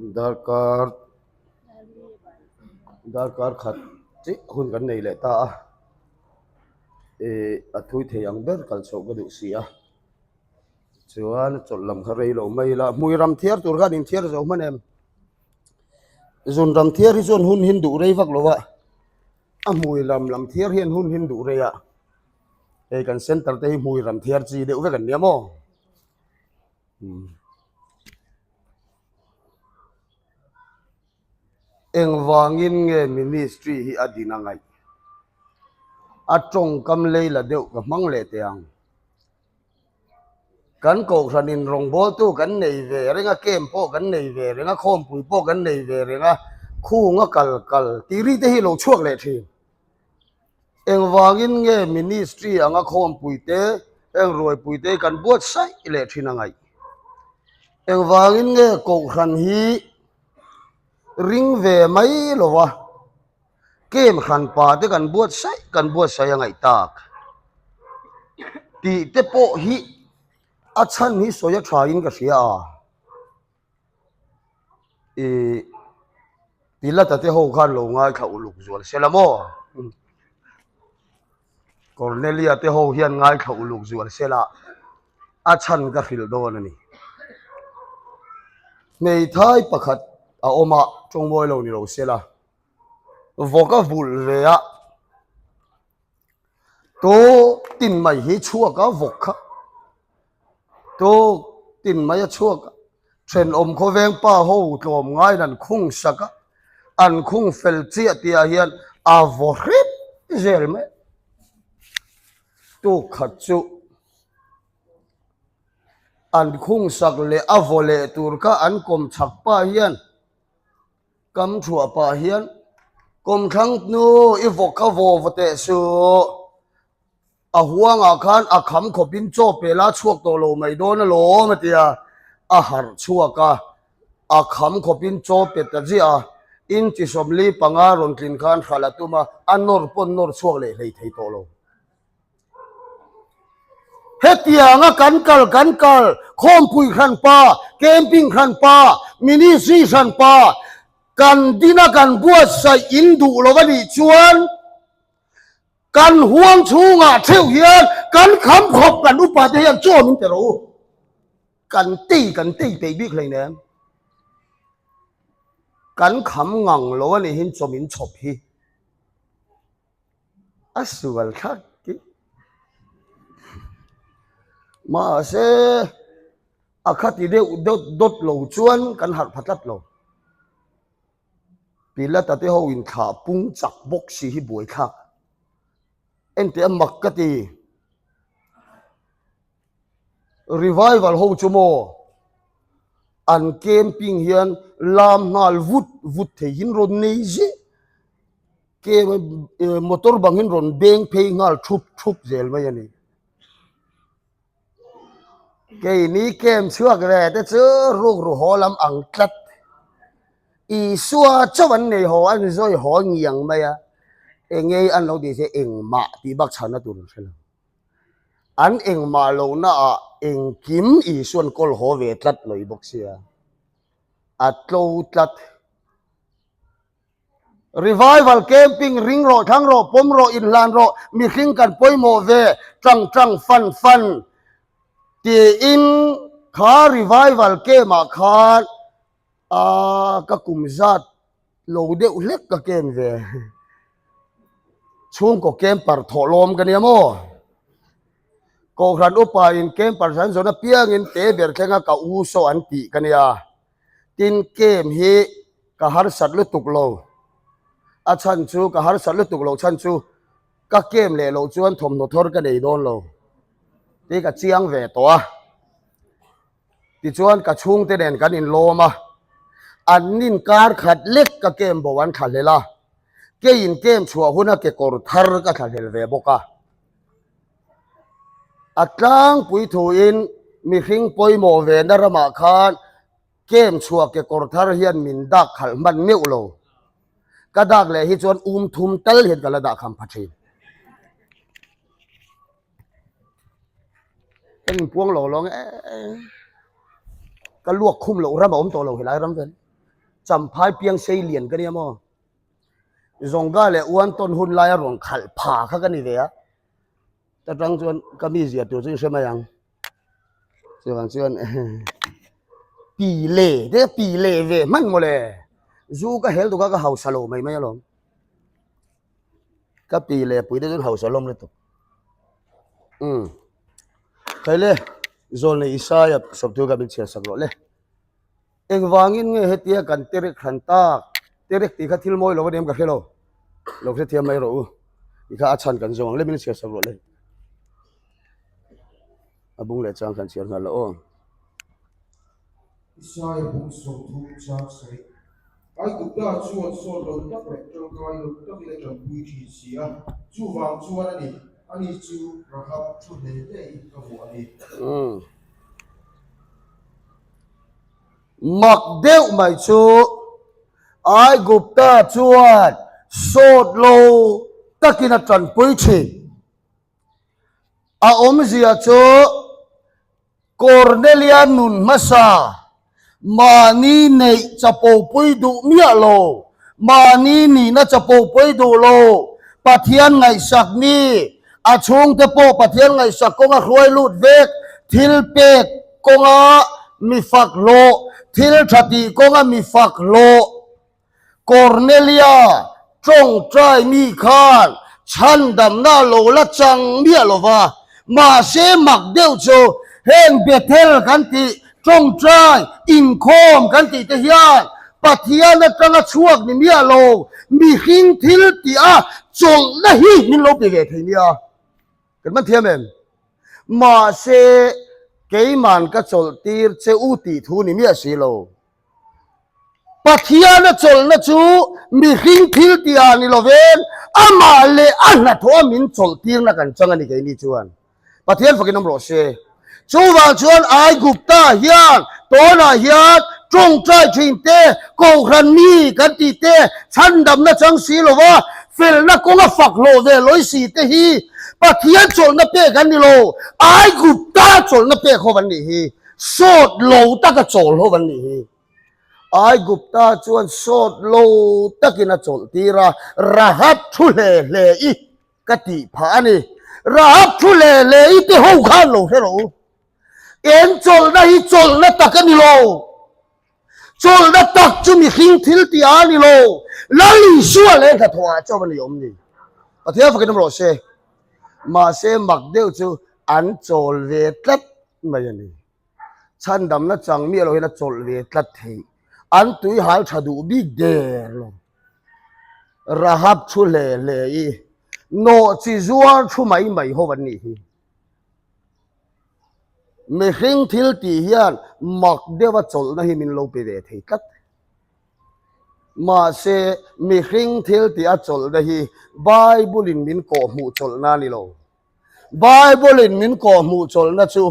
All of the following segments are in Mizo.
Darkar darkar khat chiah hun kan nei leh ta a ih a thui thei ang ber kal chhoh ka duh si a chuan chawlh lam kha rei lo mai ila hmui ram thiar tur khan inthiar zo hman em zun ram thiar hi chuan hun hin duh rei vak lo a a hmui lam lam thiar hian hun hin duh rei a hei kan center te hi hmui ram thiar chi deuh vek an nia maw. Engvangin nge ministry hi a din a ngaih? A tawngkam lei la deuh ka hmang leh teh ang. Kan kohhranin rawngbawltu kan nei ve reng a, camp pawh kan nei ve reng a, khawmpui pawh kan nei ve reng a, khunga kal kal tih ri te hi lo chhuak leh thin. Engvangin nge ministry anga khawmpui te, heng ruaipui te kan buatsaih leh thin a ngaih? Engvangin nge kohhran hi ring ve mai lo va, camp hran pa te kan buatsaih kan buatsaih a ngaih tak? Tih te pawh hi a chhan hi sawi a thain ka hria a. Ih Pilata te ho khan lo ngaithla uluk zual se la maw? Cornelia te ho hian ngaithla uluk zual se la a chhan ka hrilh dawn a ni. Hmeithai pakhat a awm a, tawngmawi lo ni lo se la, vawk a vulh ve a, Tawk tin mai hi chhuak a vawk kha tawk tin mai a chhuak a thenawm khawveng pa ho tlawm ngaiin an khung sak a an khung fel chiah tih ah hian a vaw hrep zel mai tuk khat chu an khung sak leh a vaw leh tur kha an kawm chhak pa hian. Kam thuah pah hian kawmthlang hnu i vawk kha vaw vaw teh suh. A huangah khan a kham khawpin chaw pe la chhuak tawh lo mai dawn alawm a ti a, a harh chhuak a, a kham khawpin chaw pe ta ziah a, inchi 45 rawn tlin khan hralh a tum a, a nawr pawn nawr chhuak leh hlei thei tawh lo. Hetianga kan kal kan kal, khawmpui hranpa, camping hranpa, ministry hranpa, kan dina kan buatsaih in duh lo a nih chuan kan huang chhungah theuh hian kan kham khawp kan upa te hian chaw min pe rawh u. Kan tei kan tei peih bik hleinem. Kan kham ngang lo a nih hin chaw min chhawp hi. A sual thlak tih. Mahse a khati deuh dawt dawt lo chuan kan harh pha tlat lo. Pilata te ho in thlah pung chak bawk si hi buai thlak. Enteh a mak ka ti. Revival ho chu maw an camping hian lam nghal vut vut thei hin rawn nei zih. Ke motor bang in rawn beng phei nghal thup thup zel mai a ni. Keini camp chhuak ve te chu rukru haw lam ang tlat. Isua chauh an nei haw an zawi haw ngiang mai a, enge an lo tih se engmah tih bak chhanna tur an hre lo. An engmah lohna ah engkim Isuan kawl haw ve tlat lawih bawk sia, a tlo tlat. Revival camping ring rawh, thlang rawh, pawm rawh, inhlan rawh, mihring kan pawimawh ve, tang tang fan fan tiin kha revival camp ah khan aaa ka kum zat lo deuh hlek ka camp ve. Chhungkaw camper thawh lawm ka nia maw? Kohhran upa in camper an zawn apiangin te ber thlenga ka u saw an tih ka nia. Tin camp hi ka harsat lutuk lo. A chhan chu ka harsat lutuk loh chhan chu ka camp leh loh chuan thawmhnaw thawr ka nei dawn lo tih ka chiang ve tawh a. Tichuan ka chhungte nen kan inlawm a, an nin kar khat lek ka camp bo an thlahlel a, keiin camp chhuah huna kekawr thar ka thlahlel ve bawk a. A tlangpui thuin mihring pawimawh ve na ramah khan Kem chhuah kekawr thar hian min dak khalh hman meuh lo. Ka dak leh hi chuan um thum tal hian ka la dah kham pha thin. Ka inpuang lo lawng e. Ka luak khum loh ram a awm tawh lo helai ram vel. Champhai piang sei lian ka nia maw? Zawngga leh uantawn hun laia rawn khalh pha kha ka ni ve a, ta tang chuan ka mi zia tur chu in hre mai ang. Chuvang chuan pi le te pi le ve hman mawle zu ka hel tuk a ka hausa lo mai mai alawm. Ka pi le pui te chuan hausa lawm lutuk. Umm Khaile Zawlnei Isaia sawptu kha min chhiar sak rawh le. Engvangin nge hetia kan terek hran tak? Terek tih kha thil mawi lo a ni em ka hre lo. Lo hrethiam mai rawh u. Ti kha a chhan kan zawng ang le min chhiar sak rawh le. A bung leh chang khan chhiar nghal la aw. Isaia bung 30 chang sarih. Aigupta chuan sawt lo tak leh tangkai lo takin a tanpui thin si a, chuvang chuan a ni, ani chu Rahab thu hle hle in ka vuah a ni. Mak deuh mai chu Aigupta chuan sawt lo takin a tanpui thin. A awmzia chu Kornelia nun hmasa, mahni neih chapopui duh miah lo, mahni nihna chapopui duh lo, Pathian ngaihsak mi, a chhungte pawh Pathian ngaihsak kawnga hruai lut vek, thil pek kawnga mi fak hlawh, thil tha tih kawnga mi fak hlawh. Kornelia tawngtai mi khan chhandamna a lo la chang miah lo va, mahse mak deuh chu heng Bethel kan tih, tawngtai, inkhawm kan tih te hian Pathian atanga chhuak ni miah lo, mihring thil tih a chawlhna hi min lo pe ve thei nia. Kan man thiam em? Mahse keiman ka chawlh tir che u tih thu ni miah si lo. Pathiana chawlhna chu mihring thil tihah ni lovin amah leh a hnathawha min chawlhtirna kan chang a ni keini chuan. Pathian fakin awm rawh se. Chuvang chuan Aigupta hian tawnah hian tawngtai thin te, kohhran mi kan tih te, chhandamna chang si lova felna kawnga fak hlawh ve lawi si te hi Pathian chawlhna pek an ni lo, Aigupta chawlhna pek ho an nih hi. Sawt lo taka chawl ho an nih hi. Aigupta chuan sawt lo takin a chawlh tir a, Rahab thu hle hle i ka tih phah a ni. Rahab thu hle hle i te ho khan lo hre rawh u. Eng chawlhna hi chawlhna tak a ni lo. Chawlhna tak chu mihring thil tih a ni lo. Lal Isua leh hnathawhah chauh a ni awm ni. Pathian fakin awm rawh se. Mahse mak deuh chu an chawl ve tlat mai a ni. Chhandamna chang miah lo hian a chawlh ve tlat theih. An tui hal tha duh bik der lo. Rahab thu hle hle i nawh chi zuar thu mai mai ho an nih hi. Mihring thil tih hian mak deuha chawlhna hi min lo pe ve thei tlat. Mahse mihring thil tih a chawlhna hi Bible in min kawhhmuh chawlhna a ni lo. Bible in min kawhhmuh chawlhna chu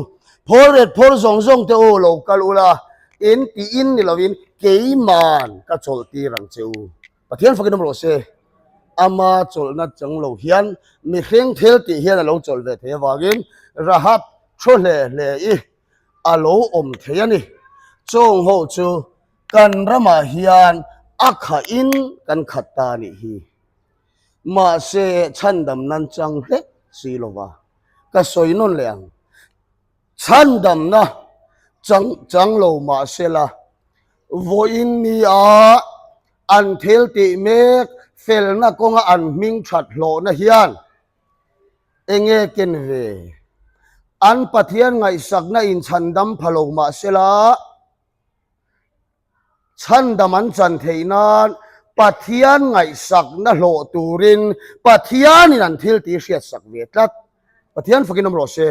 phawr ret phawr zawng zawng te u lo kal ula, in tih in ni lovin keiman ka chawlh tir ang che u. Pathian fakin awm rawh se. Ama chawlhna chang lo hian mihring thil tih hian a lo chawlh ve thei avangin Rahab thu hle hle i a lo awm thei a ni. Chawng ho chu kan ramah hian a khah in kan khat ta a nih hi. Mahse, chhandamna an chang hlek si lo va, ka sawi nawn leh ang. Chhandamna chang chang lo mah sela, vawiin nia an thil tih mek felna kawnga an hming that hlawhna hian eng nge ken ve? An Pathian ngaihsakna inchhandam pha lo mah sela, Chhandam an chan theih nan Pathian ngaihsakna hlawh turin Pathianin an thil tih hriatsak ve tlat. Pathian fakin awm rawh se.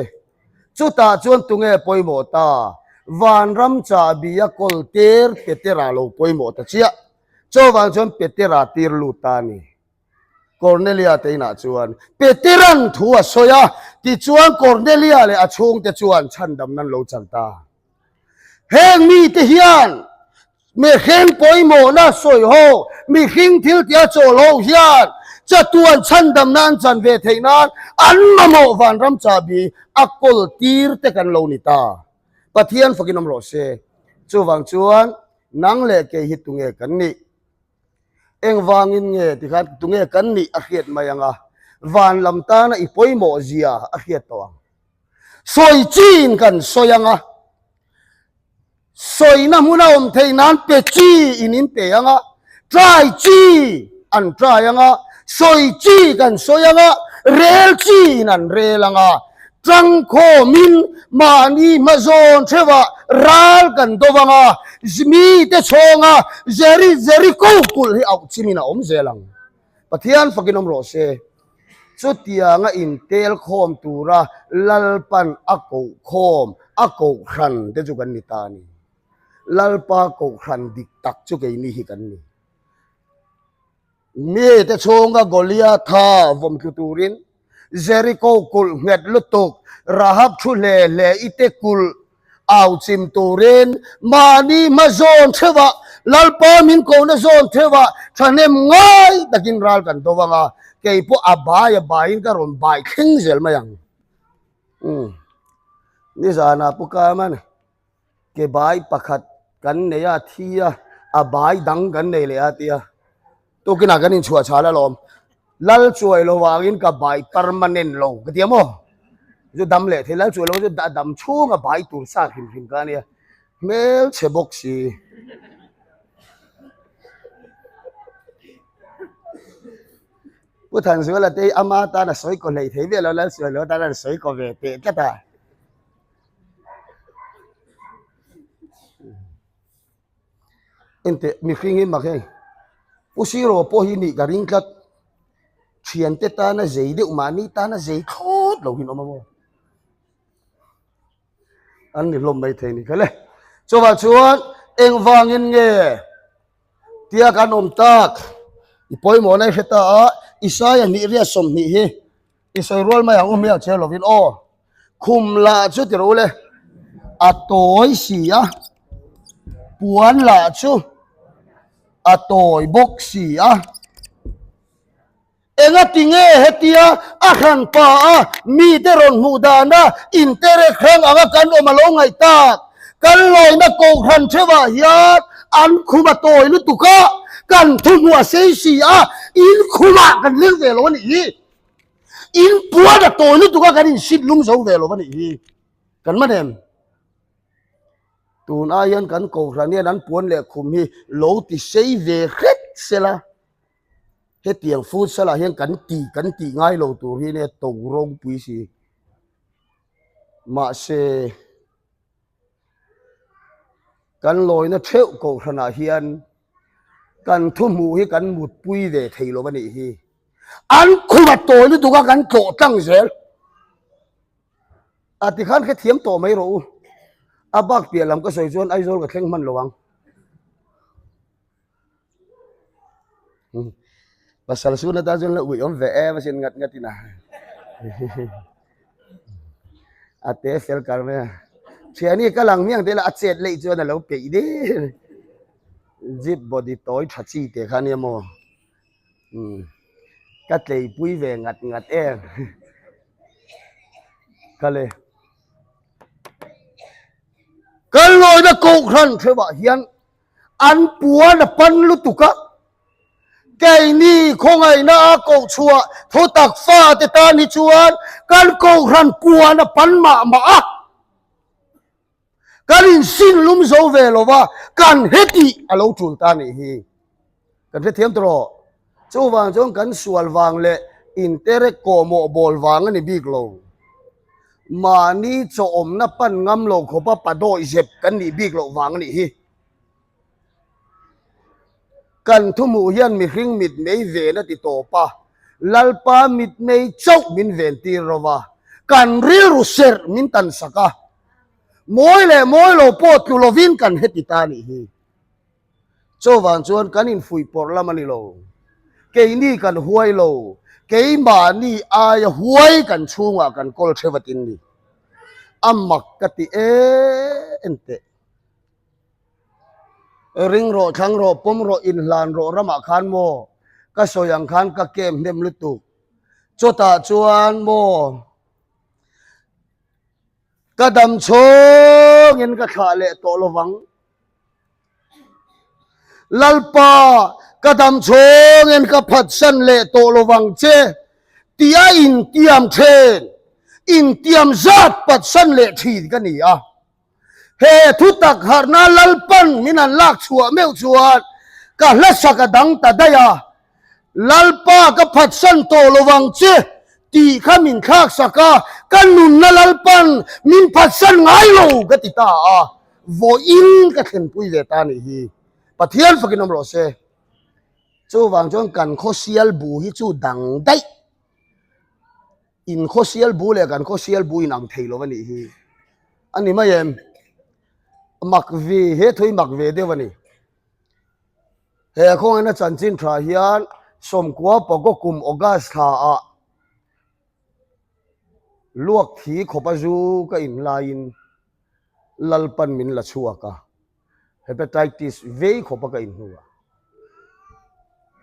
Chutah chuan tunge pawimawh ta? Vanram chahbi a kawl tir Petera lo pawimawh ta chiah. Chuvang chuan Petera tir lut ta a ni. Kornelia te inah chuan Petera'n thu a sawi a, tichuan Kornelia leh a chhungte chuan chhandamna an lo chan ta. Heng mite hian mihring pawimawhna sawi ho, mihring thil tia chawl ho hian chatuan chhandamna an chan ve theih nan an mamawh vanram chahbi a kawl tir te kan lo ni ta. Pathian fakin awm rawh se. Chuvang chuan. Nang leh kei hi tunge kan nih? Engvangin nge tikhan tunge kan nih a hriat mai ang a, van lam tana i pawimawh zia a hriat tawh ang. Sawi chin kan sawi ang a, Sawina hmun a awm theih nan pe chi in in pe ang a, try chi an try ang a, sawi chi kan sawi ang a, rel chi in an rel ang a, tangkhawmin mahni hmazawn theuhah ral kan do ang a, mite chhawnga Jeri Jeriko kulh hi auh chimin a awm zel ang. Pathian fakin awm rawh se. Chutianga intel khawm tura Lalpan a kohkhawm, a kohhran te chu kan ni ta a ni. Lalpa kohhran dik tak chu keini hi kan ni. Mite chhunga Goliatha vawmtlu turin Jeriko kulh nghet lutuk, Rahab thu hle hle i te kulh au chim turin mahni hma zawn theuhah Lalpa min kohna zawn theuhah thahnem ngai takin ral kan do ang a, kei pawh a bai a baiin ka rawn bai thleng zel mai ang. Umm nizanah Pu Kaman ke bai pakhat kan nei a, thi a, a bai dang kan nei leh a tia. Tukinah kan inchhuah chhal alawm. Lal chuai lo vangin ka bai permanent lo ka ti a maw? Chu dam leh thei lal chuai lo chu a dam chhung a bai tur sa hrim hrim ka nia. Hmelchhe bawk si. Pu Thanzuala te hi ama tan a sawi kaw hlei thei viau lo, lal chuai lo tan a sawi kaw ve teh tlat a. Enteh mihring hi mak hei Pu Siro pawh hi nih ka ring tlat thiante tana zei deuh mahni tana zei thlawt lo hin awm a maw an ni hlawm mai thei ni kha le chuvah chuan engvangin nge tia kan awm tak i pawimawhna i hre ta a Isaia hnih riat 20 hi I sawi rual mai ang u hmel che lovin aw. Khum lah chu ti rawh u le. A tawi si a. Puan lah chu a tawi bawk si a. Engati nge hetia a hran pa a mite rawn hmuh dana interek hrang anga kan awm a lo ngaih tak. Kan lawina kohhran theuhah hian an khum a tawi lutuk a, kan thuhmuh a sei si a, in khumah kan leng ve lo a nih hi. In puan a tawi lutuk a kan insit lum zo ve lo a nih hi. Kan man em? Tun ai hian kan kohhran hian an puan leh khum hi lo ti sei ve hret sela. Hetiang futsal ah hian kan ti kan tih ngai lo tur hi nia to ropui si. Mahse kan lawina theuh kohhranah hian kan thu hmuh hi kan mutpui ve thei lo a nih hi. An khum a tawi lutuk a kan tlawh tlang zel. A tikhan hrethiam tawh mai rawh u. A bak piah lam ka sawi chuan Aizawl ka thleng hman lo ang. Pasal sun atan chuan la ui awm ve em asin ngat ngat in a. A te fel kar mai a. Thiani ka lang miang te la a chet leh chuan a lo peih der. Jeep body tawi tha chi te kha nia maw. Umm ka tleipui ve ngat ngat em. Kale. Kan lawina kohhran theuhah hian An puan a pan lutuk a, keini khawngaihna a koh chhuah thutak fate tan hi chuan kan kohhran puan a pan mah mah a, kan insin lum zo ve lo va, kan hetih a lo tul ta nih hi. Kan hrethiam ta rawh. Chuvang chuan kan sual vang leh interek kawhmawh bawl vang a ni bik lo. Mahni chawhawmna pan ngam lo khawpa padawi zep kan nih bik loh vang a nih hi. Kan thuhmuh hian mihring mitmei ven a ti tawp a, Lalpa mitmei chauh min ven tir ro va, kan rilru serh min tan sak a, mawi leh mawi lo pawh tlu lovin kan heti ta a nih hi. Chuvang chuan kan infuih pawrh lam a ni lo. Keini kan huai lo, keimahni aia huai kan chhungah kan kawl theuh a tin ni. A mak ka ti em teh. Ring rawh, thlang rawh, pawm rawh, inhlan rawh ramah khan maw? Ka sawi ang khan ka kem hnem lutuk. Chawtah chuan maw? Ka dam chhungin ka thlah leh tawh lovang. Lalpa, ka dam chhawngin ka phatsan leh tawh lo vang che, tia intiam then, intiam zat phatsan leh thin ka ni a. He thutak harhna Lalpan min han lak chhuah meuh chuan ka hlasak a dang ta daih a, Lalpa ka phatsan tawh lo vang che tih kha min thlak sak a, ka nunna Lalpan min phatsan ngai lo ka ti ta a, vawiin ka thlenpui ve ta nih hi. Pathian fakin awm rawh se. Chuvang chuan kan khawsial bu hi chu dang daih. In khawsial bu leh kan khawsial bu inang thei lo a nih hi. A ni mai em? Mak ve, he thu hi mak ve deuh a ni. He khawngaihna chanchin tha hian sawmkua pakaw kum August thla ah luak thi khawp a zu ka in laiin Lalpan min la chhuak a, Hepatitis vei khawp a ka in hnuah.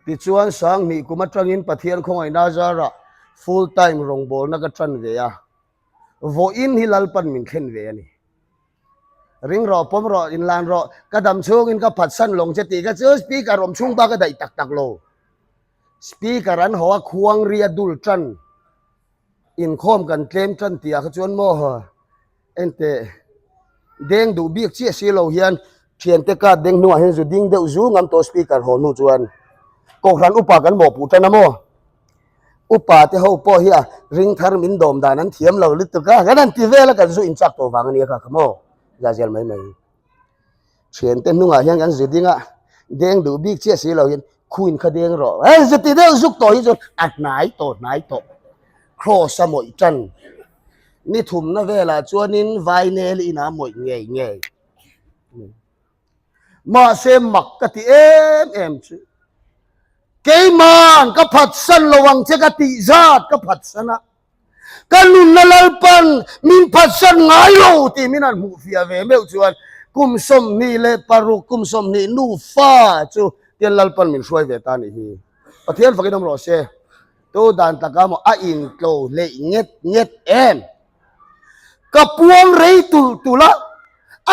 Tichuan Sanghnih kum atangin Pathian khawngaihna zarah full time rawngbawlna ka tan ve a, vawiin hi Lalpan min thlen ve a ni. Ring rawh, pawm rawh, inlan rawh, ka dam chhungin ka phatsan lawng che tih kha chu speaker awm chhung bak a daih tak tak lo. Speaker an haw a, khuang ri a dul tan, inkhawm kan tlem tan tih ah kha chuan maw enteh deng duh bik chiah si lo hian thiante card deng hnuah hian zu ding deuh zu ngam tawh speaker haw hnu chuan Kohhran upa kan mawhpuh tan a maw? Upa te ho pawh hi a ring thar min dawm dan an thiam lo lutuk a, kan han ti vel a kan zu inchak tawh vang a nia kha kha maw za zel mai mai. Thiante hnungah hian kan zu ding a, deng duh bik chiah si lo hian khuin kha deng rawh, hei zu ti deuh zuk tawh hi chuan a hnai tawh hnai tawh cross a mawih tan. Ni thumna velah chuanin Vainel inah a mawih ngei ngei. Mahse mak ka ti em em chu. Keiman ka phatsan lo ang che ka tih zat ka phatsan a. Ka nunna Lalpan min phatsan ngai lo tih min han hmuh fiah ve meuh chuan kum 26 kum 20 nufa chu tian Lalpan min hruai ve ta nih hi. Pathian fakin awm rawh se. Tu dan taka maw a intlo hleih nget nget em. Ka puang rei tulh tulh a,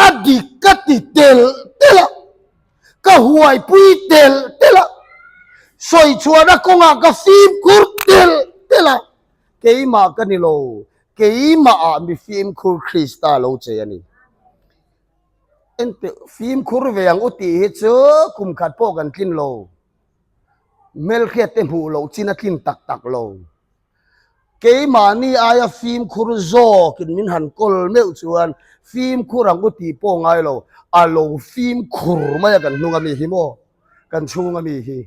a dik ka ti telh telh a, ka huaipui telh telh a, sawi chhuahna kawngah ka fimkhur telh telh a, keimah ka ni lo, keimahah mi fimkhur Krista lo che a ni. Enteh, fimkhur ve ang u tih hi chu kum khat pawh kan tlin lo, hmelhriat te hmuh loh chin a tlin tak tak lo. Keimahni aia fimkhur zawkin min han kawl meuh chuan fimkhur ang u tih pawh ngai lo, a lo fimkhur mai a kan hnung ami hi maw, kan chhung ami hi.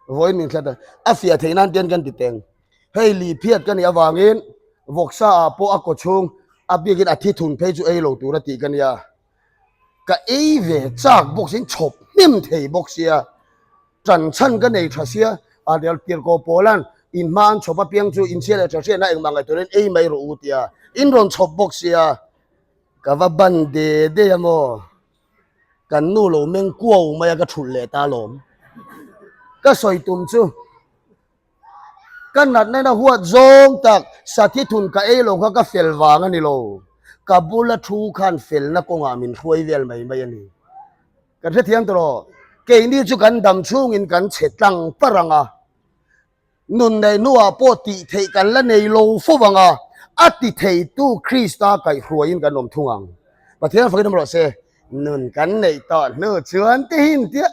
Vawiin min hlat a, a fiah theih nan tian kan ti teng. Hei li phiat ka nih avangin vawksa ah pawh a kaw chhung a bikin a thi thun phei chu ei lo tur a tih ka nia. Ka ei ve chak bawk siin chhawp hnem thei bawk sia. Ṭan chhan ka nei ṭha sia, a rel tir ko pawlan in hma an chhawp apiang chu inchhia leh ṭha hriatna engmah ngaih turin ei mai rawh u tia in rawn chhawp bawk sia, ka va ban de de a maw? Kan nu lo meng kuau mai a ka ṭhulh leh ta alawm. Ka sawi tum chu. Ka natna in a huat zawng tak sathi thun ka ei lo kha ka fel vang a ni lo. Ka bula thu khan felna kawngah min hruai vel mai mai a ni. Kan hrethiam tawh rawh. Keini chu kan dam chhungin kan chhe tlang par ang a. Nun nei hnuah pawh tih theih kan la nei lo fo vang a, a ti theitu Krista kaihhruaiin kan awm thung ang. Pathian fakin awm rawh se. Nun kan neih tawh hnu chuan tihin tia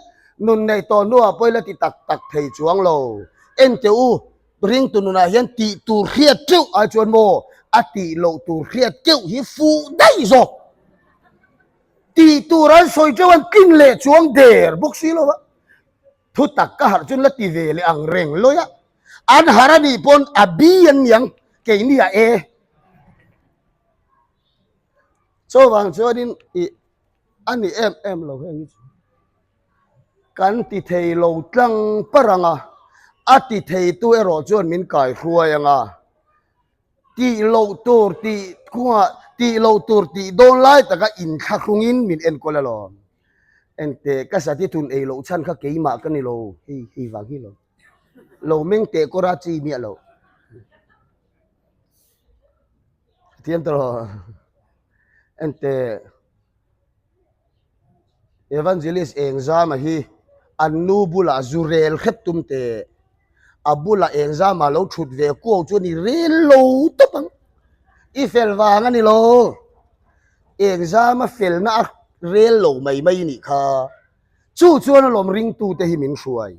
nun neih tawh hnuah pawh ila ti tak tak thei chuang lo. Enteh u, ringtu nunah hian tih tur hriat teuh ai chuan maw a tih loh tur hriat keuh hi fuh daih zawk. Tih tur an sawi teuh an tlin leh chuang der bawk si lo va. Thu tak ka harh chuan la ti ve leh ang reng lawi a. An harh a nih pawn a bi an niang keini a e. Chuvang chuanin i a ni em em lo heng hi chu kan ti thei lo tlang par ang a, a ti theitu erawh chuan min kai hruai ang a, tih loh tur tih kawngah tih loh tur tih dawn lai taka inthlahrungin min enkawl alawm. Engteh ka sati thun ei loh chhan kha keimah ka ni lo, hei hei vang hi lo. Lo meng teh kawra chi miah loh. Thiam ta rawh. Ente Evangelist Engzama hi. An nu bulah zu rel hrep tum teh. A bulah engzamah lo thut ve kuau chuan i rel lo tawp ang. I fel vang a ni lo. Engzama felna a rel lo mai mai nih kha. Chu chuan alawm ringtute hi min hruai.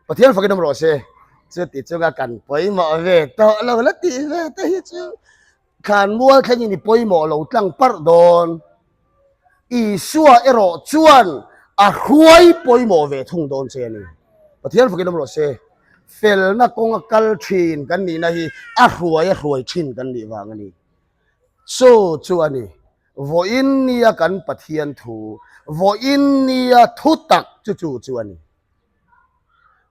Pathian fakin awm rawh se. Chuti chunga kan pawimawh ve tawh lo la tih ve te hi chu thlanmual thlengin i pawimawh lo tlang parh dawn. Isua erawh chuan a hruai pawimawh ve thung dawn che a ni. Pathian fakin awm rawh se. Felna kawnga kal thin kan nihna hi a hruai a hruai thin kan nih vang a ni. Chu chu a ni. Vawiin nia kan Pathian thu, vawiin nia thu tak chu chu chu a ni.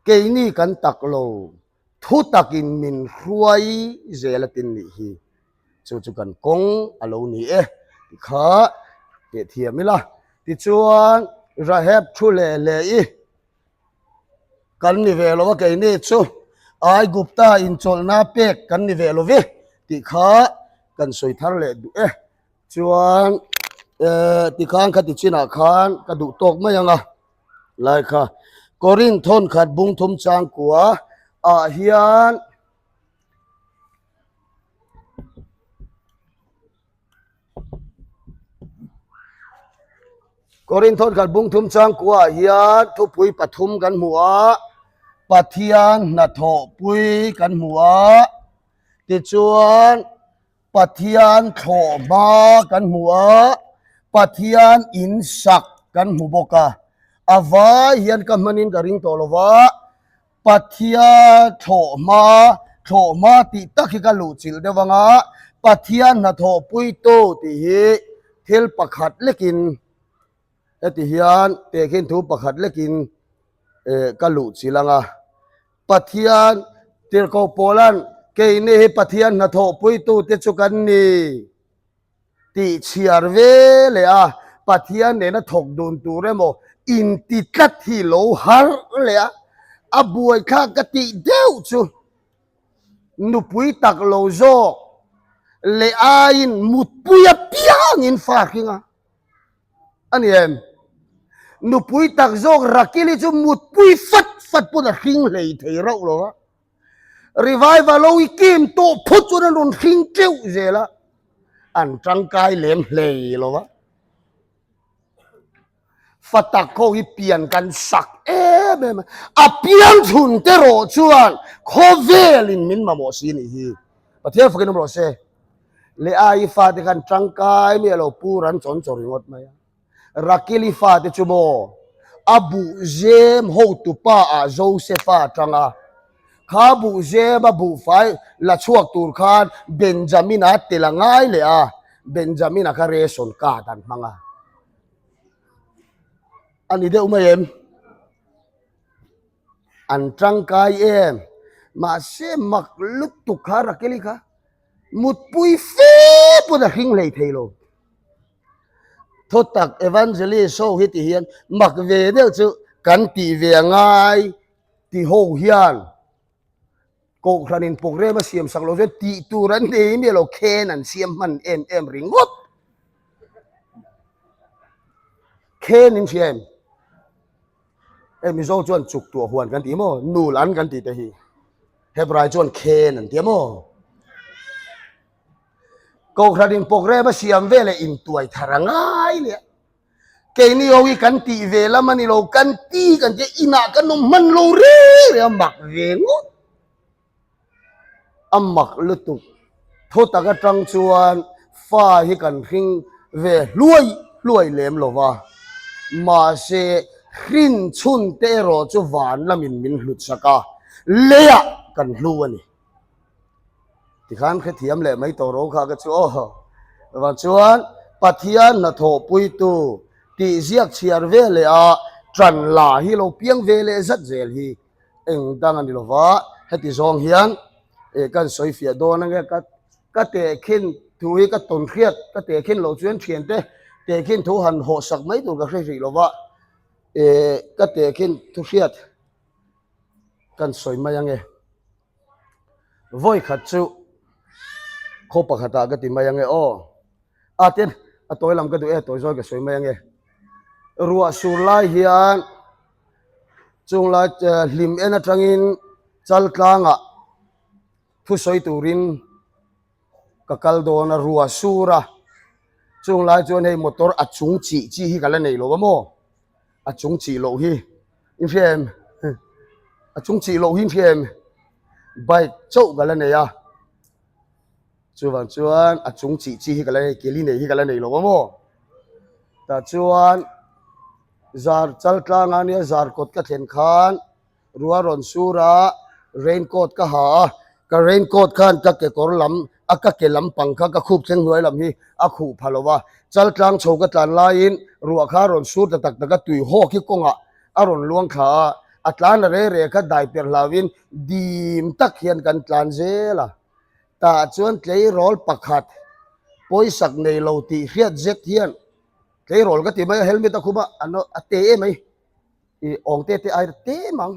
Keini kan tak lo, thu takin min hruai zel a tin nih hi. Chu chu kan kawng a lo ni e ti kha teh thiam ila. Tichuan Rahab thu leh leh i kan ni ve lo a keini chu Aigupta inchawlhna pek kan ni ve lo ve tih kha kan sawi thar leh duh e. Chuan eh tikhan khati chinah khan ka duh tawk mai ang a lai kha Korinth thawnkhat bung thum changkua ah hian Korinth thawnkhat bung thum changkua ah hian thupui pathum kan hmu a Pathian hnathawhpui kan hmu a tichuan Pathian thlawh hma kan hmu a, Pathian in sak kan hmu bawk a. A vai hian ka hmanin ka ring tawh lo va, Pathian thlawh hma, thlawh hma tih tak hi ka luh chilh deuh ang a, Pathian hnathawhpuitu tih hi thil pakhat lekin heti hian tehkhin thu pakhat lekin ka luh chilh ang a. Pathian Tirhkoh Paula'n keini hi Pathian hnathawhpuitute chu kan ni tih chhiar ve leh a, Pathian nena thawk dun tur emaw inti tlat hi lo harh leh a, a buaithlak ka tih deuh chu nupui tak lo zawk leh aiin mutpui apiangin fa hring a. A ni em? Nupui tak zawk Rakili chu mutpui fat fat pawn a hring hlei thei rauh lo a. Revival ho i kim tawh phawt chuan an rawn hring teuh zel a, an tangkai lem hlei lo a. Fa tak ho hi pian kan sak em em a, a piang chhun te rawh chuan khawvelin min mamawh si nih hi. Pathian fakin awm rawh se. Leh ai fate khan tangkai mi a lo pur an chawn chaw ringawt mai a. Rakili fate chu maw a buhzem hotupa ah Josefa atang a, kha buhzem a buhfai la chhuak tur khan Benjamina tel a ngai leh a, Benjamina kha ration card an hmang a. A ni deuh mai em? An tangkai em? Mahse mak lutuk kha Rakili kha. Mutpui fe pawn a hring hlei thei lo. Thutak Evangelist ho hi ti hian mak ve deuh chu kan tih ve a ngai ti ho hian Kohhran in programme a siam sak lo chuan tih tur an nei miah lo khen an siam hman em em ringawt. Khen in hria em? Hei Mizo chuan chuk tuah huan kan ti maw? Nul an kan tih te hi. Hebrai chuan khen an ti a maw? Kohhran in programme a siam ve leh intuai thar a ngai leh a. Keini ho hi kan tih ve lam a ni lo, kan ti kan tia inah kan awm hman lo reng reng a mak ve ngawt. A mak lutuk. Thutak atang chuan fa hi kan hring ve hluai hluai lem lo va, mahse hrin chhun te erawh chu van lamin min hlut sak a, leiah kan hlu a ni. Tikhan hrethiam leh mai tawh ro kha ka chu aw. Vang chuan Pathian hnathawhpuitu tih ziak chhiar ve leh a tan la hi lo piang ve leh zat zel hi. Eng dang a ni lo va, heti zawng hian eh kan sawi fiah dawn ange ka ka tehkhin thu hi ka tawn hriat ka tehkhin loh chuan thiante tehkhin thu han hawh sak mai tur ka hre hrih lo va, eh ka tehkhin thu hriat kan sawi mai ange. Vawi khat chu khaw pakhatah ka ti mai ange aw. A tin a tawi lam ka duh e tawi zawi ka sawi mai ange. Ruah sur lai hian. Chung lai hlim en atangin Chaltlangah thusawi turin ka kal dawn a, rua sur a. Chung lai chuan hei motor a chung chih chi hi ka la nei lo a maw? A chung chih loh hi in hria em? A chung chih loh hi in hria em? Bike chauh ka la nei a. Chuvang chuan a chung chih chi hi ka la nei, keli nei hi ka la nei lo a maw? Tah chuan zar Chaltlanga nia zar kawt ka thlen khan Rua rawn sur a, rain coat ka ha a, ka rain coat khan ka kekawr lam a ka ke lampang kha ka khup thleng hnuai lam hi a khuh pha lo va, Chaltlang chho ka tlan laiin ruah kha a rawn sur ta tak tak a, tui hawk hi kawngah a rawn luang thla a, a tlan a re re kha dai per hlauhin dim tak hian kan tlan zel a, tah chuan tleirawl pakhat pawisak nei lo tih hriat zet hian tleirawl ka ti mai a, helmet a khum a, a te em mai. I awng te te ai te mang.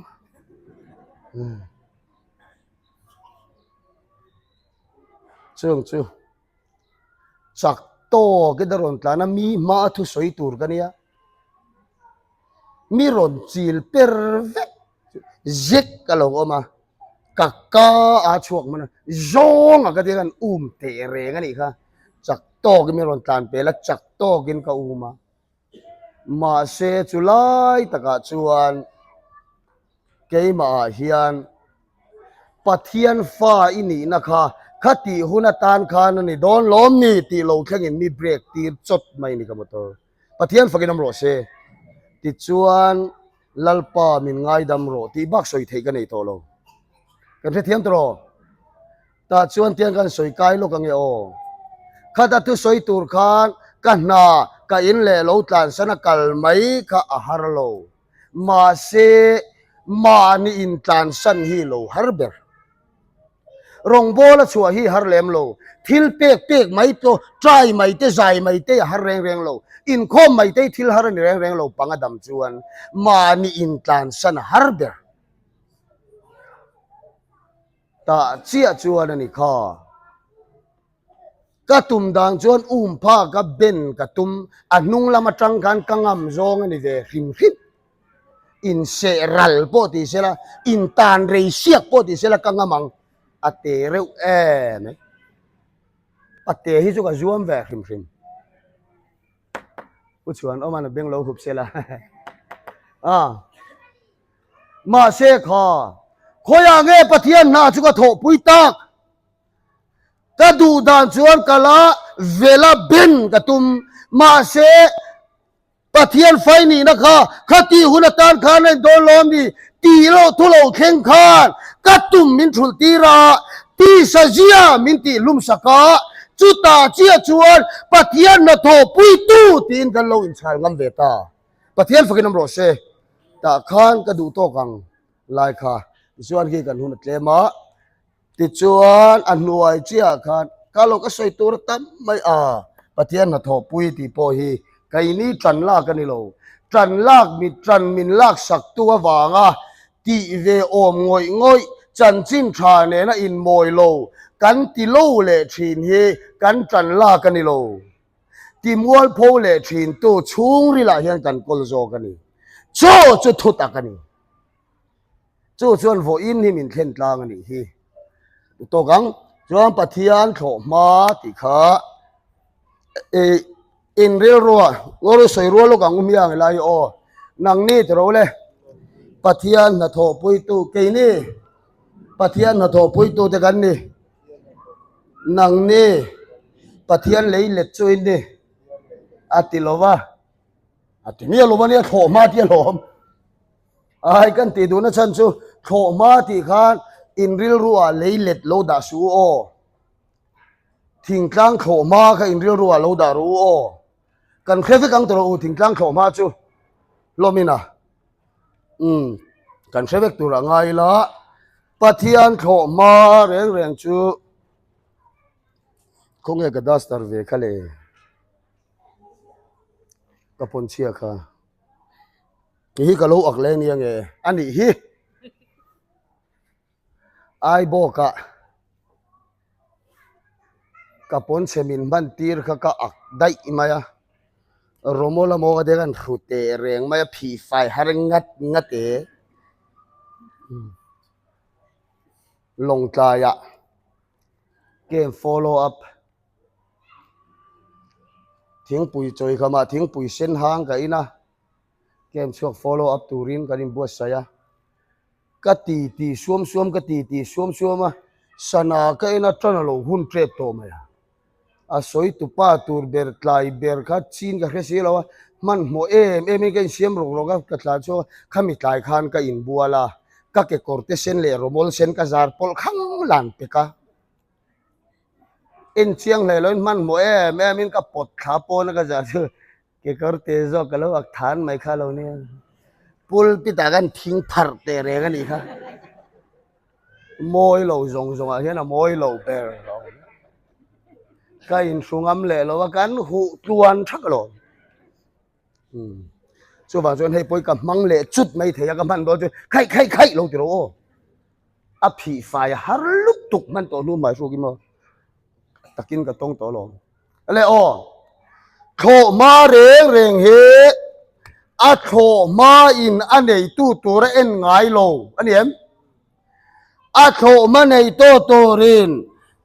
Chung chu chak tawk in a rawn tlan a mi hma a thusawi tur ka nia. Mi rawn chil per vek zek a lo awm a ka ka a chhuak hman a zawng a ka tia khan um teh reng a nih kha chak tawk in mi rawn tlan pel a chak tawk in ka um a. Mahse chu lai takah chuan keimahah hian Pathian fa i nihna kha khatih hun atan khan a ni dawn lawm ni tih lo thlengin mi break tir chawt mai ni ka motor. Pathian fakin awm rawh se. Tichuan Lalpa min ngaidam rawh tih bak sawi theih ka nei tawh lo. Kan hrethiam tawh rawh. Tah chuan tiang kan sawi kai lawk ange aw. Khata thusawi tur khan ka hna ka in leh lo tlansan a kal mai kha a har lo. Mahse, mahni intlansan hi lo har ber. Rawngbawla chhuah hi har lem lo. Thil pek pek mai pawh try mai te zai mai te a har reng reng lo. Inkhawm mai te hi thil har a ni reng reng lo panga dam chuan mahni intlansan a har ber. Tah chiah chuan a ni kha. Ka tum dan chuan um phak a ben ka tum, a hnung lam atang khan ka ngam zawng a ni ve hrim hrim. Inseh ral pawh ti sela, intan rei siak pawh ti sela ka ngam ang, a te reuh em mai. A te hi chu ka zuam ve hrim hrim. Pu Chhuan awm a beng lo hup sela. Ah. Mahse kha, khawiah nge Pathian hna chu ka thawhpui tak? Ka duh dan chuan ka la vela ben ka tum. Mahse, Pathian fai nihna kha khatih hun atan khan a indawn lawm ni tih loh thu lo thleng khan ka tum min thulh tir a, tisa zia min tih hlum sak a, chutah chiah chuan Pathian hna thawhpuitu tiin kan lo inchhal ngam ve ta. Pathian fakin awm rawh se. Tah khan ka duh tawk ang lai kha tichuan khi kan hun a tlem a, tichuan a hnuai chiah khan ka lo ka sawi tur a tam mai a, Pathian hnathawhpui tih pawh hi keini tan lak a ni lo, tan lak mi tan min lak sak tu avanga tih ve awm ngawih ngawih chanchin tha nena inmawi lo kan ti lo leh thin hi kan tan lak a ni lo. Ti mualpho leh thintu chhungrilah hian kan kawl zawk a ni. Chaw chu thu tak a ni. Chu chuan vawiin hi min thlen tlang a nih hi. Tawk ang chuan Pathian thlawh hma tih kha e in rilrua ngawi sawi rual lawk ang u hmiang helai hi aw. Nangni ti ro le Pathian hnathawhpuitu keini Pathian hnathawhpuitu te kan ni. Nangni Pathian lei let chu in ni a ti lo va, a ti miah lo va nia thlawh hma tih a hlawm. Ai kan tih duhna chhan chu thlawh hma tih khan in rilruah lei let lo dah suh u aw. Thingtlang thlawh hma kha in rilruah lo dah rawh u aw. Kan hre vek ang tawh u thingtlang thlawh hma chu hlawmin a. Umm kan hre vek tur a ngai ila Pathian thlawh hma reng reng chu khawnge ka duster ve kha le ka pawn chhia kha kei hi ka lo ak leng nia nge a nih hi Aibawkah ka pawnchhe min hman tir kha ka ak daih mai a, Romola maw ka te khan hru teh reng mai a, phih fai har ngat ngat e. Lawngtlaiah camp follow up thingpui chawi khamah thingpui sen hang ka in a camp chhuak follow up turin kan inbuatsaih a ka ti ti suam suam ka ti ti suam suam a sana ka en a tan a lo hun tep tawh mai a. A sawi tupa tur ber tlai ber kha chin ka hre si lo a, hmanhmawh em em in ka insiam rawk rawk a, ka tlan chhuak a, khami tlai khan ka inbual a, ka kekawr te sen leh rawmawl sen ka zar pawlh khang lan pek a, en chiang hle loin hmanhmawh em em in ka pawt thla pawn a ka zar chu Kekawr te zawk ka lo ak than mai kha lo nia. Pulpit ah khan thing pharh teh reng a nih kha. Mawi lo zawng zawng ah hian a mawi lo ber lo. Ka inhru ngam leh lo a kan huh tluan thak lo. Hmm. Chuvang chuan hei pawh ka hmang leh chut mai thei a ka hman dawn chuan khaih khaih khaih lo ti rawh aw. A phih fai a har lutuk hman tawh hnu mai hruk i maw. Takin ka tawng tawh lo. Le aw, thlawhhma reng reng hi a thlawhhma in a neitu tur a en ngai lo a ni em? A thlawhhma neitu turin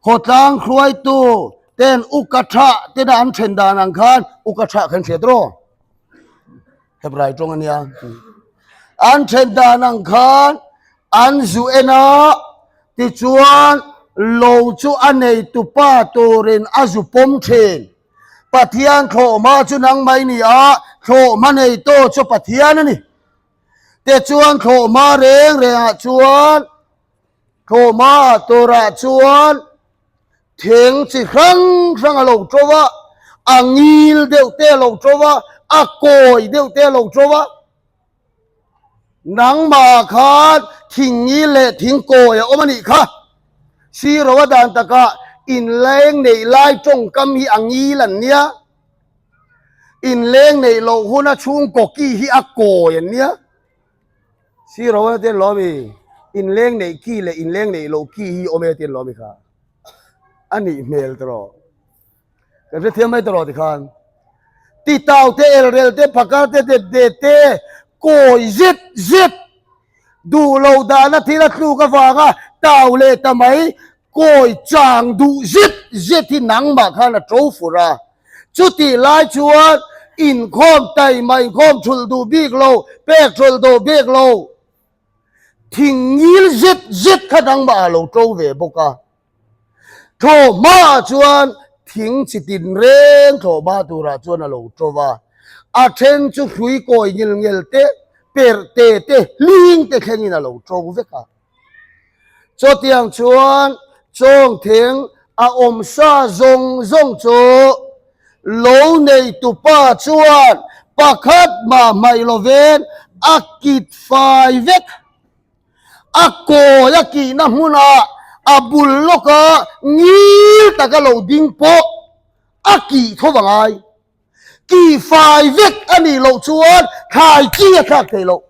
khawtlang hruaitu ten uka tha tena an then dan ang khan uka tha khan hriat rawh. Hebrai tawng a nia. An then dan ang khan an zu en a, tichuan lo chu a neitupa turin a zu pawm thin. Pathian thlawhhma chu nangmah i ni a, thlawhhma neitu chu Pathian a ni. Tichuan thlawhhma reng rengah chuan thlawhhma turah chuan Theng chi hrang hrang a lo to a, a ngil deuh te a lo to a, a kawi deuh te a lo to a. Nangmah khan thing ngil leh thing kawi a awm a nih kha. Siro a dan takah inleng neih lai tawngkam hi a ngil an nia. Inleng neih loh huna chhungkaw ki hi a kawi an nia. Siro a ten lawm i inleng neih ki leh inleng neih loh ki hi awm e tin lawm i kha a nih hmel tawh kan hrethiam mai tawh tikhan titau te elrel te phakar te det det te kawi zet zet duh lo dahna thil a tluk avanga tau leh ta mai Kawi chang duh zet zet hi nangmah khan a to fur a, chutih lai chuan inkhawm taima inkhawm thulh duh bik lo, pek thulh duh bik lo, thing ngil zet zet kha nangmah a lo to ve bawk a. Thlawhhmaah chuan thing chi tinreng thlawhhma turah chuan a lo to va, a then chu hrui kawi ngil ngel te, perh te te, hling te thlengin a lo to vek a. Chutiang chuan chawngthing a awm sa zawng zawng chu lo neitupa chuan pakhat mah hmaih lovin a kit fai vek. A kawi a kihna hmunah a bul lawka ngil taka lo ding pawh a kih tho va ngai. Kih fai vek a nih loh chuan thlai chi a thlak thei loh.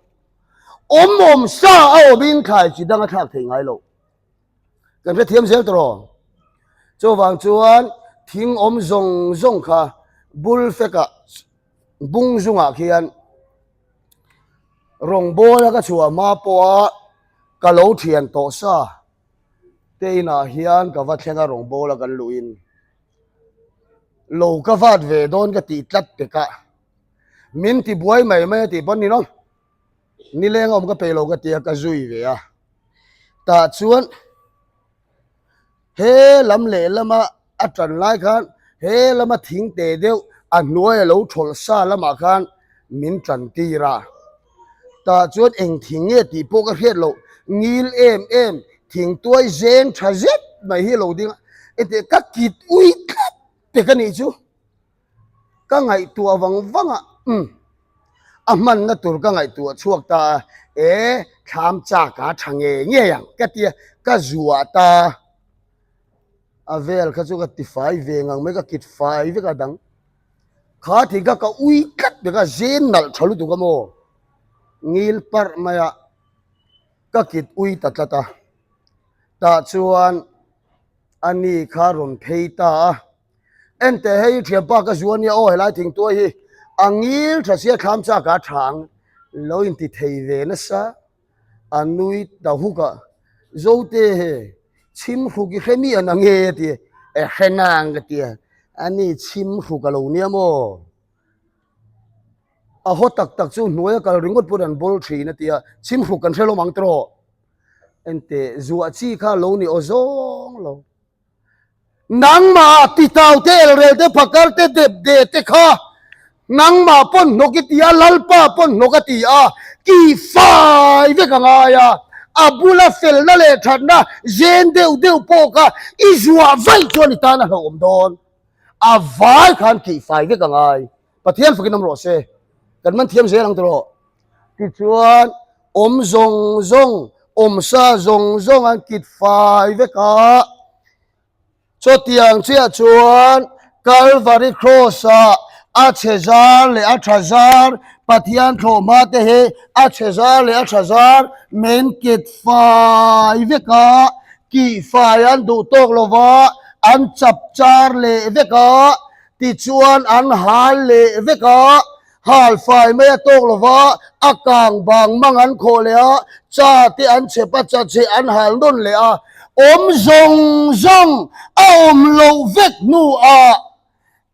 Awm awm sa a awmin thlai chi dang a thlak thei ngai lo. Kan hrethiam zel tawh rawh. Chuvang chuan thing awm zawng zawng kha bul fekah bung zungah khian rawngbawla ka chhuah hma pawha ka lo thian tawh sa te inah hian ka va thleng a rawngbawla kan luhin lo ka vat ve dawn ka tih tlat pekah. Min ti buai mai mai a tih pawn ni lo. Nileng awm ka peih lo ka ti a, ka zui ve a. Tah chuan he lam leh lama a tan lai khan he lama thing te deuh a hnuai a lo thawlh sa lamah khan min tan tir a. Tah chuan eng thing nge tih pawh ka hriat loh ngil em em thing tuai zeng tha zet mai hi a lo ding a. Engtiah ka kit ui tlat pek a nih chu. Ka ngaihtuah vang vang a, umm, a hmanna tur ka ngaihtuah chhuak ta a, e, thlam chak a tha ngei ngei ang ka ti a, ka zuah ta a vel kha chu ka ti fai ve ngang mai, ka kit fai vek a dang. Kha thing kha ka ui tlat vek a, zen nalh tha lutuk a maw, ngil parh mai a, ka kit ui ta tlat a, tah chuan a ni kha rawn phei ta a. Enteh hei thianpa ka zu ania aw helai thingtuai hi a ngil tha sia thlam chak a tha ang lo inti thei ve nasa. A nui ta huk a, Zote he, chhim hruk i hre mi an ang e a ti a, E hre nang ka ti a, ani chhim hruk a lo nia maw? A haw tak tak chu hnuai a kal ringawt pawn an bawl thin a ti a, chhim hruk kan hre lawm ang tawh. Enteh, zuah chi kha lo ni aw zawng lo. Nangmah titau te, elrel te, phakar te, dep de te kha nangmah pawn hnawk i ti a, Lalpa pawn hnawk a ti a, tih fai vek a ngai a, a bula felna leh thatna zen deuh deuh pawh kha i zuah vaih chuan i tan a hlauhawm dawn. A vai khan tih fai vek a ngai. Pathian fakin awm rawh se. Kan man thiam zel ang tawh. Tichuan awm zawng zawng, awm sa zawng zawng an kit fai vek a. Chutiang chiah chuan Calvary Cross-ah a chhe zar leh a tha zar, Pathian thlawhhma te hi a chhe zar leh a tha zar men kit fai vek a, kih fai an duh tawk lo va, an chap char leh vek a, tichuan an hal leh vek a. Hal fai mai a tawk lo va, a kang bang mang an khawh leh a, cha te an chep a, cha cheh an hal nawn leh a, awm zawng zawng a awm loh vek hnuah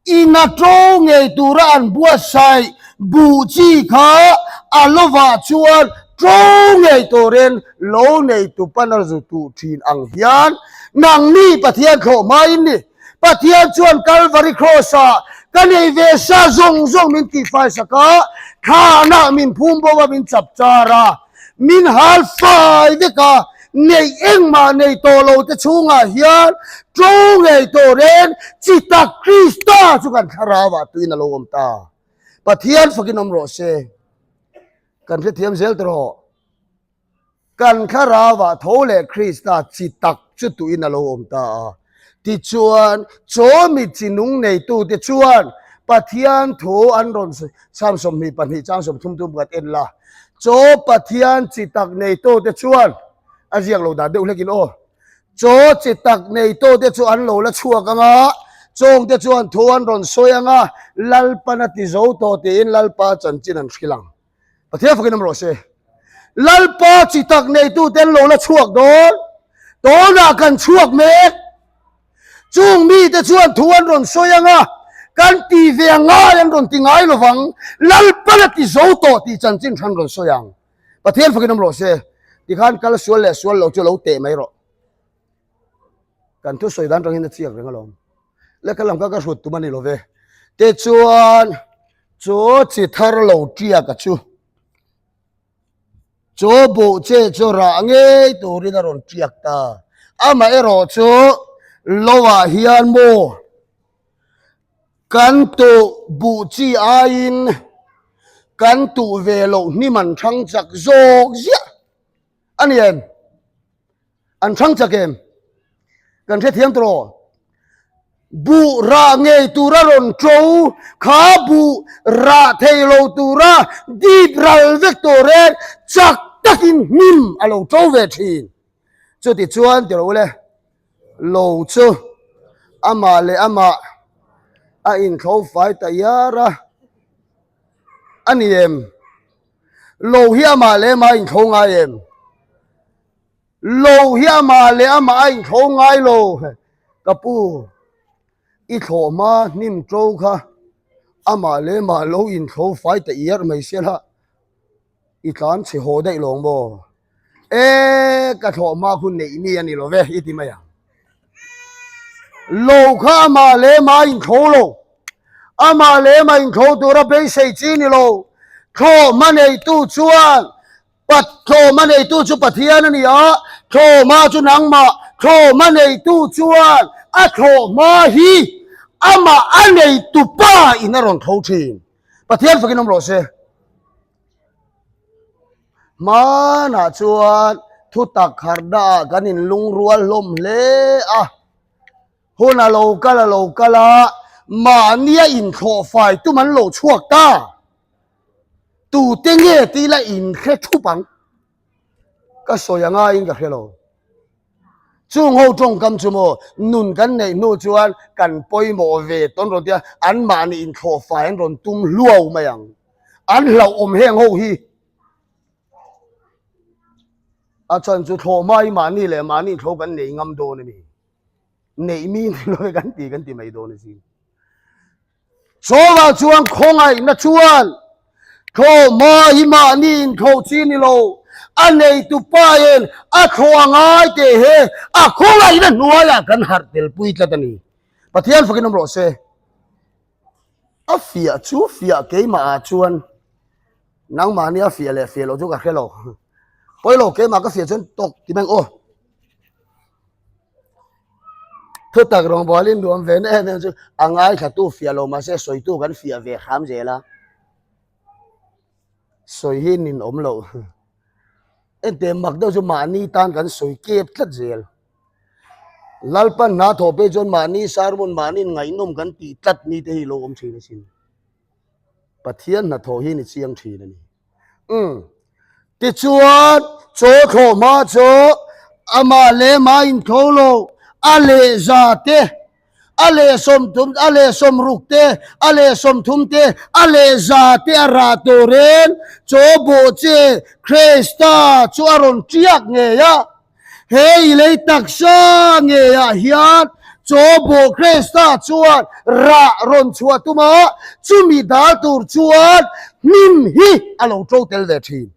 ina to ngei tura an buatsaih buh chi kha a lovah chuan to ngei turin lo neitu pan a zu tuh thin ang hian nangni Pathian thlawh hmain ni. Pathian chuan Kalvari Cross-ah ka nei ve sa zawng zawng min tihfai sak a, thlanah min phum bo a, min chap char a, min hal fai vek a, neih engmah nei tawh lo te chhungah hian to ngei tawh reng chi tak Krista chu kan thlarauah tuin a lo awm ta. Pathian fakin awm rawh se. Kan hrethiam zel ta rawh. Kan thlarauah tho leh Krista chi tak chu tuin a lo awm ta a. Tichuan, chaw mi chi nung neitute chuan Pathian thu an rawn Psalm 22 chang 30 tum kan en la. Chaw Pathian chi tak neitute chuan, a ziak lo dan deuh hlekin aw, chaw chi tak neitute chu an lo la chhuak ang a, chawngte chuan thu an rawn sawi ang a, Lalpan a ti zo tawh tiin Lalpa chanchin an hrilh ang. Pathian fakin awm rawh se. Lalpa chi tak neitute an lo la chhuak dawn. Tawnah kan chhuak mek. Chung mite chuan thu an rawn sawi ang a, kan ti ve a ngai an rawn ti ngai lo vang. Lalpa la ti zo tawh tih chanchin than rawn sawi ang. Pathian fakin awm rawh se. Tikhan kal sual leh sual lo chu lo teh mai rawh. Kan thusawi dan tangin a chiak reng alawm. Lehkha lam kha ka hrut tum a ni lo ve. Tichuan chu chi thar lo tiak a chu chu buh che chu rah ngei turin a rawn tiak ta. Amaherawh chu loah hian maw kan tuh buh chi aiin kan tuh ve loh hnim an thang chak zawk ziah a ni em? An hrang chak em? Kan hrethiam tawh. Buh rah ngei tura rawn to kha buh rah thei lo tura dip ral vek tawh reng chak takin hnim a lo to ve thin. Chuti chuan ti rawh ule, lo chu amah leh amah a inthlo fai ta iar a, a ni em? Lo hi amah leh amah a inthlo ngai em? Lo hi amah leh amah a inthlo ngai lo. Ka pu, i thlawh hma hnim to kha amah leh amah lo inthlo fai ta iar mai se la, i tlan chhe haw daih lawng maw? E, ka thlawh hma khu neih mi a ni lo ve, i ti mai ang. Lo kha amah leh amah a inthlo lo. Amah leh amah inthlo tura beisei chi ni lo. Thlawh hma neitu chuan Thlawma neitu chu Pathian a ni a, thlawma chu nangmah. Thlawma neitu chuan a thlawhma hi amah a neitu pa in a rawn tho thin. Pathian fakin awm rawh se. Hmanah chuan thutak harhnaah kan inlungrual hlawm hle a. Hun a lo kal a lo kal a, mahnia inthlawh fai tum an lo chhuak ta. Tute nge tih la inhre thup ang. Ka sawi a ngaiin ka hre lo. Chung ho tawngkam chu maw nun kan neih hnu chuan kan pawimawh ve tawn rawn tia anmahni inthlawh fai an rawn tum hluau mai ang. An hlauhawm heng ho hi. A chhan chu thlawhma hi mahni leh mahni thlo kan nei ngam dawn a ni. Neih mi ni lo e kan ti kan ti mai dawn a sin. Chawngah chuan khawngaihna chuan thlawhma hi mahni inthlawh chi ni lo, a neitu pain a thlawh a ngai teh he a khawngaihna hnuaiah kan harh telpui tlat a ni. Pathian fakin awm rawh se. A fiah chu fiah keimahah chuan nangmahni a fiah leh fiah loh chu ka hre lo. Pawi lo keimah ka fiah chuan tawk ti mai ang aw. Thutak rawngbawlin nuam ve na em em chu a ngaithlatu fiah lo mahse sawitu kan fiah ve hram zel a. Sawi hi nin awm loh. Enteh mak deuh chu mahni tan kan sawi kep tlat zel. Lalpan hna thawh pek chuan mahni sermon mahni ngaihnawm kan tih tlat ni te hi lo awm thin asin. Pathian hnathawh hi ni chiang thin a ni. Umm. Tichuan chaw thlawh hma chu amah leh mah intho lo a lehza te, a leh sawmthum, a leh sawmruk te, a leh sawmthum te, a lehza te a rah turin chaw bawh che Krista chu a rawn tiak ngei a. He i lei taksa ngeiah hian chaw bawh Krista chuan rah rawn chhuah tum a, chumi dal tur chuan hnim hi a lo to tel ve thin.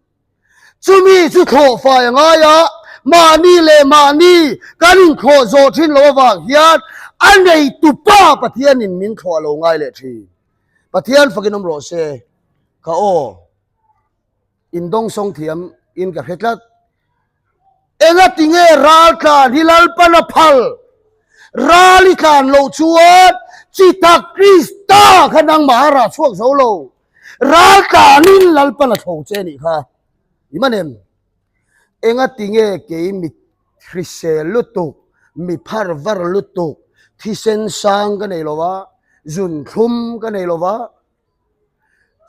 Chumi chu thlawh fai a ngai a, mahni leh mahni kan inthlawh zawh thin lo avang hian a neitupa Pathianin min thlawh a lo ngai leh thin. Pathian fakin awm rawh se, ka aw indawngsawng thiam in ka hre tlat. Engati nge ral tlan hi Lalpan a phal? Ral i tlan loh chuan chi tak Krista kha nangmah a rah chhuak zo lo. Ral tlanin Lalpan a tho che nih kha. I man em? Engati nge kei mi hrisel lutuk, mi phar var lutuk, thisen sang ka nei lo va, zunthlum ka nei lo va,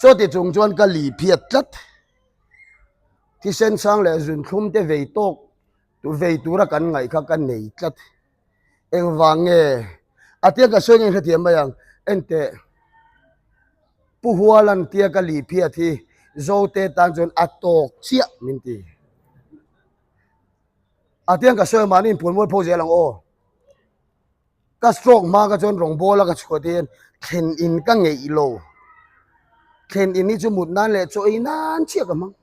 Chuti chung chuan ka li phiat tlat. Thisen sang leh zunthlum te vei tawk vei tura kan ngaih kha ka nei tlat. Engvang nge? A tia ka sawi nge hrethiam mai ang. Enteh, Pu Hualan tia ka li phiat hi Zote tan chuan a tawk chiah min ti. A tia ka sawi mahni inpuan mual pho zel ang aw. Ka stroke hma ka chuan rawngbawl a ka chhuah te hian thlen in ka ngeih lo. Thlen in hi chu mut nan leh chaw ei nan chiah ka hmang.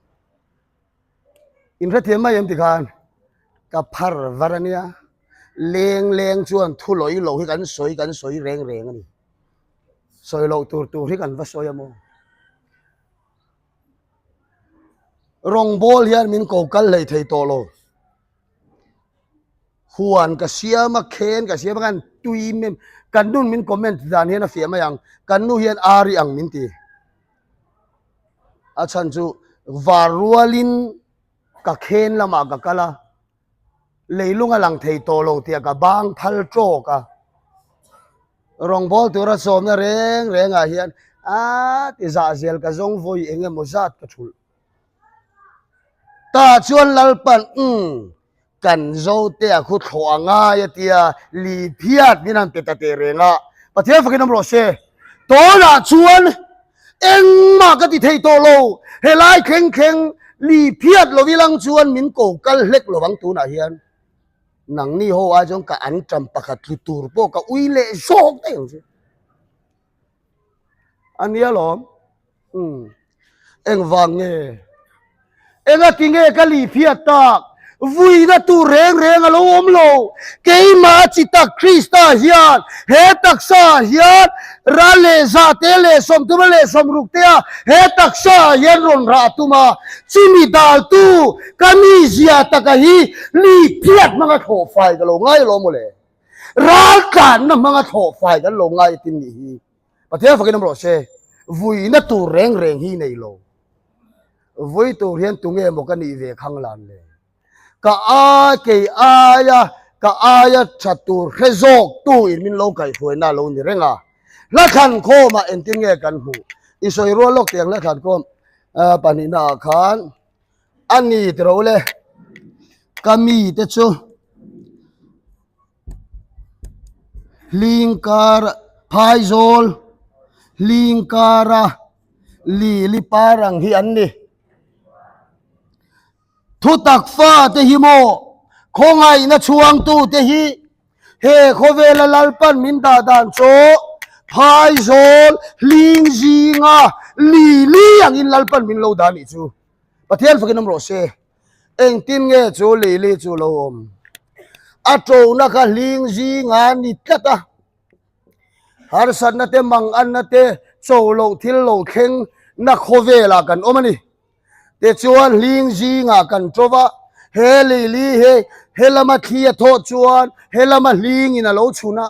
In hrethiam mai em tikhan ka phar var a nia. Leng leng chuan thu lawi lo hi kan sawi kan sawi reng reng a ni. Sawi loh tur tur hi kan va sawi a maw. Rawngbawl hian min ko kal hlei thei tawh lo. Huan ka siam a, khen ka siam a, kan tui mem, kan nun min comment dan hian a fiah mai ang, kan nu hian ari ang min ti. A chhan chu var rualin ka khen lamah ka kal a, leilung a lang thei tawh lo tih ka bang phal tawk a. Rawngbawl tura sawmna reng rengah hian a ti zah zel ka zawng vawi eng emaw zat ka thulh. Tah chuan Lalpan, Umm, kan Zote a khu thlawh a ngai a tia, li phiat min han pe ta teh reng a, Pathian fakin awm rawh se. Tawnah chuan engmah ka ti thei tawh lo, helai thleng thleng li phiat lo ilang chuan min ko kal hlek lo ang tunah hian. Nangni ho ai chuan ka anṭam pakhat tlu tur pawh ka ui leh zawk daih ang che. A nia lawm. Umm. Engvang nge? Engati nge ka li phiat tak? Vuina tur reng reng a lo awm lo. Keimah chi tak Krista hian he taksa ah hian ral leh zah te leh sawmthum a leh sawmruk te a he taksa ah hian rawn rah a tum a. Chumi daltu ka mizia taka hi li phiat hmanga thlawh fai ka lo ngai alawm mawle. Ral tlanna hmanga thlawh fai kan lo ngai atin nih hi. Pathian fakin awm rawh se. Vuina tur reng reng hi nei lo. Vui tur hian tunge maw ka nih ve khang lan le. Ka ai kei aia ka aia tha tur hre zawk tu in min lo kaihhruaina a lo ni reng a. Hla thlan khawmah engtin nge kan hmuh? I sawi rual lawk tiang hla thlan khawm pahnihna ah khan a ni tiro le. Ka mite chu hling kar phaizawl hling kara lili par ang hi an ni. Thutak fate hi maw khawngaihna chhuangtute hi he khawvela Lalpan min dah dan chu phaizawl hling zinga li li angin Lalpan min lo dah nih chu. Pathian fakin awm rawh se. Engtin nge chu li li chu lo awm? A ṭona kha hling zinga ni tlat a. Harsatna te manganna te cho loh thil lo thleng na khawvelah kan awm a ni. Tichuan hling zingah kan ṭo va, he leili hi he lama thli a thawh chuan he lama hlingin a lo chhun a,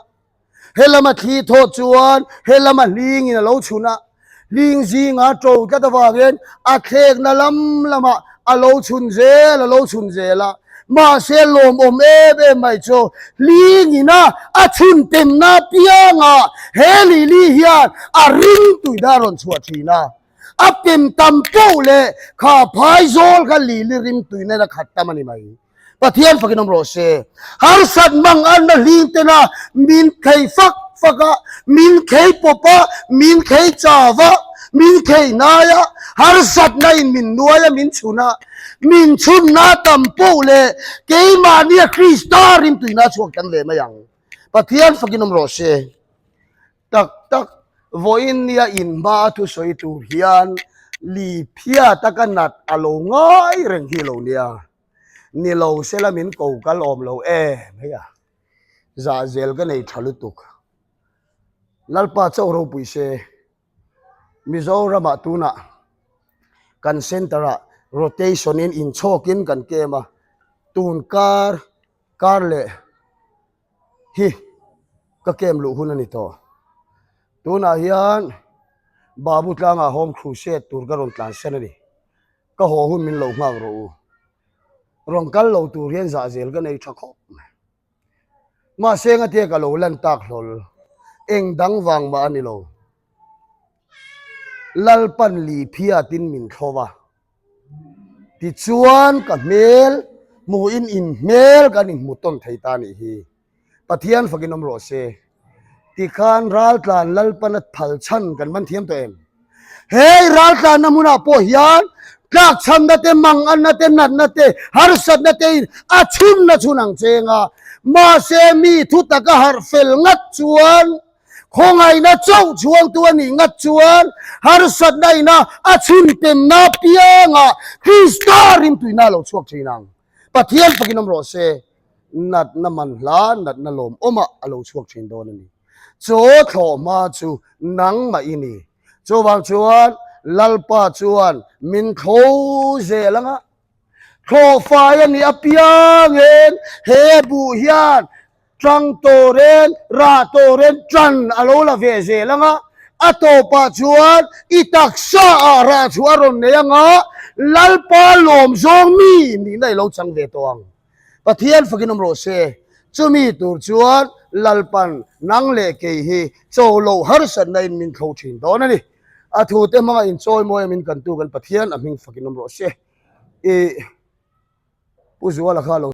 he lama thli thawh chuan he lama hlingin a lo chhun a, hling zingah ṭo tlat avangin a thlekna lam lamah a lo chhun zel a lo chhun zel a. Mahse lawmawm em em mai chu hlingina a chhun temna piangah he leili hian a ringtuina a rawn chhuah ṭhin a. A pem tam poh leh kha phaizawl kha lili rim tui nen a khat tam a ni mai. Pathian fakin awm rawh se. Harsat mang anna hling tena min khei fak fak a, min khei pawp a, min khei chau a, min khei hnai a, harsatna in min nuai a, min chhun a, min chhunna tam poh leh keimahnia Krista rim tuina a chhuak tam ve mai ang. Pathian fakin awm rawh se. Tak tak, vawiin nia inhma a thusawi tur hian li phiat a ka nat a lo ngai reng hi lo nia. Ni lo sela min ko kal awm lo em hei a. Zah zel ka nei tha lutuk. Lalpa chauh ropui se, Mizoramah tunah kan centre ah rotation in inchhawkin kan kem a, tun kar kar leh hi ka kem luh hun a ni tawh. Tunah hian Babu tlangah Home Crusade tur ka rawn tlan sen a ni. Ka haw hun min lo nghak rawh u. Rawn kal lo tur hian zah zel ka nei tha khawp mai. Mahse ngatia ka lo lan tak hlawl. Eng dang vang mah a ni lo. Lalpan li phiatin min thlawh a. Tichuan ka hmel hmuhin in hmel kan inhmu tawn thei ta nih hi. Pathian fakin awm rawh se. Tikhan raltlan Lalpana phal chhan kan man thiam tawh em? Hei raltlanna hmunah pawh hian tlakchhamna te, manganna te, natna te, harsatna te in a chhunna chhun ang cheng a. Mahse mi thutak a harh fel ngat chuan Khawngaihna chauh chhuangtu a nih ngat chuan harsatna ina a chhun pemna piangah Krista rimtuina a lo chhuak thin ang. Pathian fakin awm rawh se, natna man hla, natna lawmawmah a lo chhuak thin dawn a ni. Chaw thlawh hma chu nangmah i ni. Chuvang chuan Lalpa chuan min thlo zel anga thlawhfai a nih apiangin he buh hian Tang tawren, rah tawren tan a lo la ve zel ang a, a tawpah chuan i taksa ah rah chhuah a rawn nei ang a, Lalpa lawm zawng mi nihna i lo chang ve tawh ang. Pathian fakin awm rawh se, chumi tur chuan Lalpan nang leh kei hi cho loh harsatna in min thlo thin dawn a ni. A thute hmanga inchawi mawi a min kantu kan Pathian a hming fakin awm rawh se. I Pu Zuala kha lo.